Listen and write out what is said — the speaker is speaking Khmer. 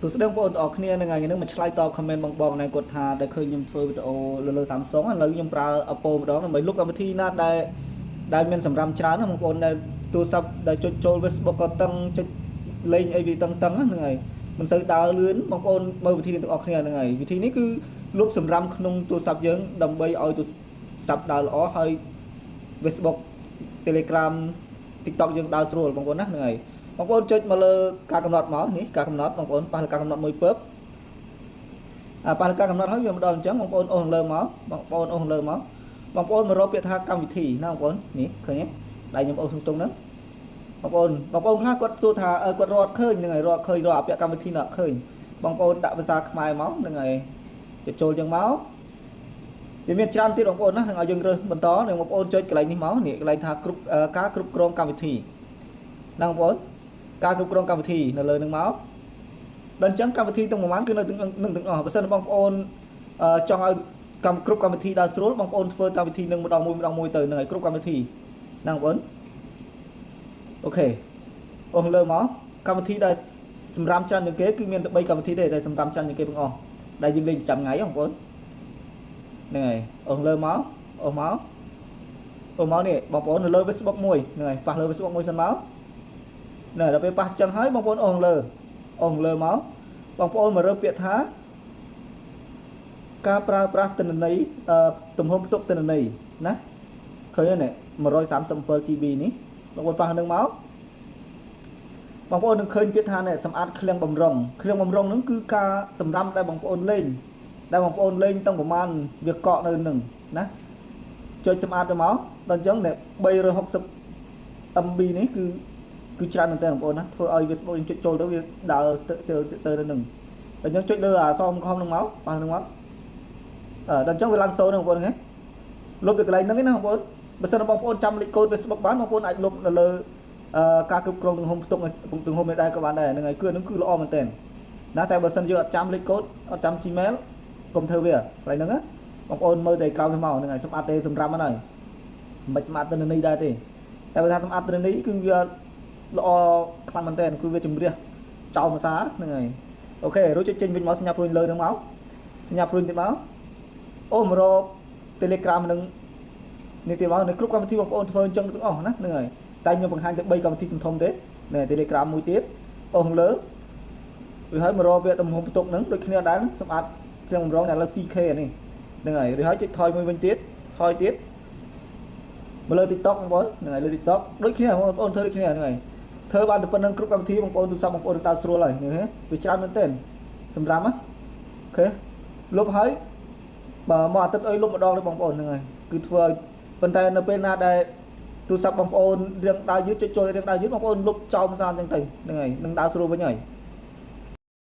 សួស្តីបងប្អូនទាំងអស់គ្នានៅថ្ងៃនេះមកឆ្លើយតប comment បងបងណែគាត់ថាដែលឃើញខ្ញុំធ្វើវីដេអូលើលើ Samsung ឥឡូវខ្ញុំប្រើ Oppo ម្ដងដើម្បីលុបកម្មវិធីណាដែលដែលមានសម្រាមច្រើនណាបងប្អូនដែលទូរស័ព្ទដែលចុចចូល Facebook ក៏តឹងចុចលេងអីវាតឹងតឹងហ្នឹងហើយមិនសូវដើរលឿនបងប្អូនមើលវិធីនេះទាំងអស់គ្នាហ្នឹងហើយវិធីនេះគឺលុបសម្រាមក្នុងទូរស័ព្ទយើងដើម្បីឲ្យទូរស័ព្ទដើរល្អហើយ Facebook Telegram TikTok យើងដើរស្រួលបងប្អូនណាហ្នឹងហើយបងប្អូនចុចមកលើការកំណត់មកនេះការកំណត់បងប្អូនប៉ះលើការកំណត់មួយពើបអាប៉ះលើការកំណត់ហើយវាមកដល់អញ្ចឹងបងប្អូនអូសលើមកបងប្អូនអូសលើមកបងប្អូនមករកពាក្យថាកម្មវិធីណាបងប្អូននេះឃើញទេដៃខ្ញុំអូសក្នុងហ្នឹងបងប្អូនបងប្អូនខ្លះគាត់សួរថាគាត់រត់ឃើញហ្នឹងហើយរត់ឃើញរកអាពាក្យកម្មវិធីនោះអត់ឃើញបងប្អូនដាក់ភាសាខ្មែរមកហ្នឹងហើយចុចចូលចឹងមកវាមានច្រើនទៀតបងប្អូនណានឹងឲ្យយើងរើសបន្តនឹងបងប្អូនចុចកន្លែងនេះមកនេះកន្លែងថាគ្រប់ការគ្រប់គ្រងកម្មវិធីណាបងប្អូនការគ្រប់គ្រងកម្មវិធីនៅលើនឹងមកដល់អញ្ចឹងកម្មវិធីទាំងប្រហែលគឺនៅទាំងនឹងទាំងអស់បើសិនបងប្អូនចង់ឲ្យកម្មគ្រប់កម្មវិធីដើរស្រួលបងប្អូនធ្វើកម្មវិធីនឹងម្ដងមួយម្ដងមួយទៅនឹងឲ្យគ្រប់កម្មវិធីណាបងប្អូន OK អូសលើមកកម្មវិធីដែលសម្រាប់ច្រើនជាងគេគឺមានតែ3កម្មវិធីទេដែលសម្រាប់ច្រើនជាងគេទាំងអស់ដែលយើងលេងប្រចាំថ្ងៃបងប្អូនហ្នឹងហើយអូសលើមកអូសមកអូសមកនេះបងប្អូននៅលើ Facebook មួយហ្នឹងហើយប៉ះលើ Facebook មួយសិនមកណែដល់ពេលប៉ះចឹងហើយបងប្អូនអូសលើអូសលើមកបងប្អូនមករើសពាក្យថាការប្រើប្រាស់ទិន្នន័យទំហំផ្ទុកទិន្នន័យណាឃើញទេនេះ 137 GB នេះបងប្អូនប៉ះនឹងមកបងប្អូននឹងឃើញពាក្យថានេះសម្អាតឃ្លាំងបំរុងឃ្លាំងបំរុងហ្នឹងគឺការសម្រាប់ដែលបងប្អូនលេងដែលបងប្អូនលេងតាំងប្រហែលវាកកនៅនឹងណាចុចសម្អាតទៅមកដល់អញ្ចឹងនេះ360 MB នេះគឺគឺច្រើនមែនតើបងប្អូនណាធ្វើឲ្យ Facebook យើងចុចចូលទៅវាដើរស្ទើទៅទៅនឹងដល់អញ្ចឹងចុចលើអាសខំនឹងមកប៉ះនឹងមកអឺដល់អញ្ចឹងវាឡើងសូន្យហ្នឹងបងប្អូនហ៎លុបទៅកន្លែងហ្នឹងឯណាបងប្អូនបើសិនបងប្អូនចាំលេខកូដ Facebook បានបងប្អូនអាចលុបនៅលើអឺការគ្រប់គ្រងទំហំផ្ទុកទំហំនេះដែរក៏បានដែរហ្នឹងហើយគឺហ្នឹងគឺល្អមែនតើណាតែបើសិនយើងអត់ចាំលេខកូដអត់ចាំ Gmail កុំធ្វើវាកន្លែងហ្នឹងណាបងប្អូនមើលតែក្រោមនេះមកហ្នឹងហើយសម្អាតទេសម្រាប់ហ្នឹងហើយមិនបាច់សម្អាតទិន្នន័យដែរទេតែបើថាសម្អាតទិន្នន័យគឺវាល្អខ្លាំងមែនតើគឺវាជំរះចោលភាសាហ្នឹងហើយ OK រួចចុចចេញវិញមកសញ្ញាព្រួយលើហ្នឹងមកសញ្ញាព្រួយទៀតមកអូមករក Telegram នឹងនេះទៀតមកនៅគ្រប់កម្មវិធីបងប្អូនធ្វើអញ្ចឹងទាំងអស់ណាហ្នឹងហើយតែខ្ញុំបង្ហាញតែ3កម្មវិធីធំៗទេនេះ Telegram មួយទៀតអូសលើឬហើយមករកវាទំហំផ្ទុកហ្នឹងដូចគ្នាដែរសម្អាតទាំងបំរុងដែលលើ CK នេះហ្នឹងហើយឬហើយចុចថយមួយវិញទៀតថយទៀតមកលើ TikTok បងប្អូនហ្នឹងហើយលើ TikTok ដូចគ្នាបងប្អូនធ្វើដូចគ្នាហ្នឹងហើយធ្វើបានតែប៉ុណ្្នឹងគ្រប់កម្មវិធីបងប្អូនទូរស័ព្ទបងប្អូនដើរស្រួលហើយនេះវាច្រើនមែនទែនសម្រាប់ណា OK លុបហើយបើមកអាទិត្យអីលុបម្ដងទេបងប្អូនហ្នឹងហើយគឺធ្វើឲ្យប៉ុន្តែនៅពេលណាដែលទូរស័ព្ទបងប្អូនរៀងដើរយឺតចុចចូលរៀងដើរយឺតបងប្អូនលុបចោលភាសាអញ្ចឹងទៅហ្នឹងហើយនឹងដើរស្រួលវិញហើយ។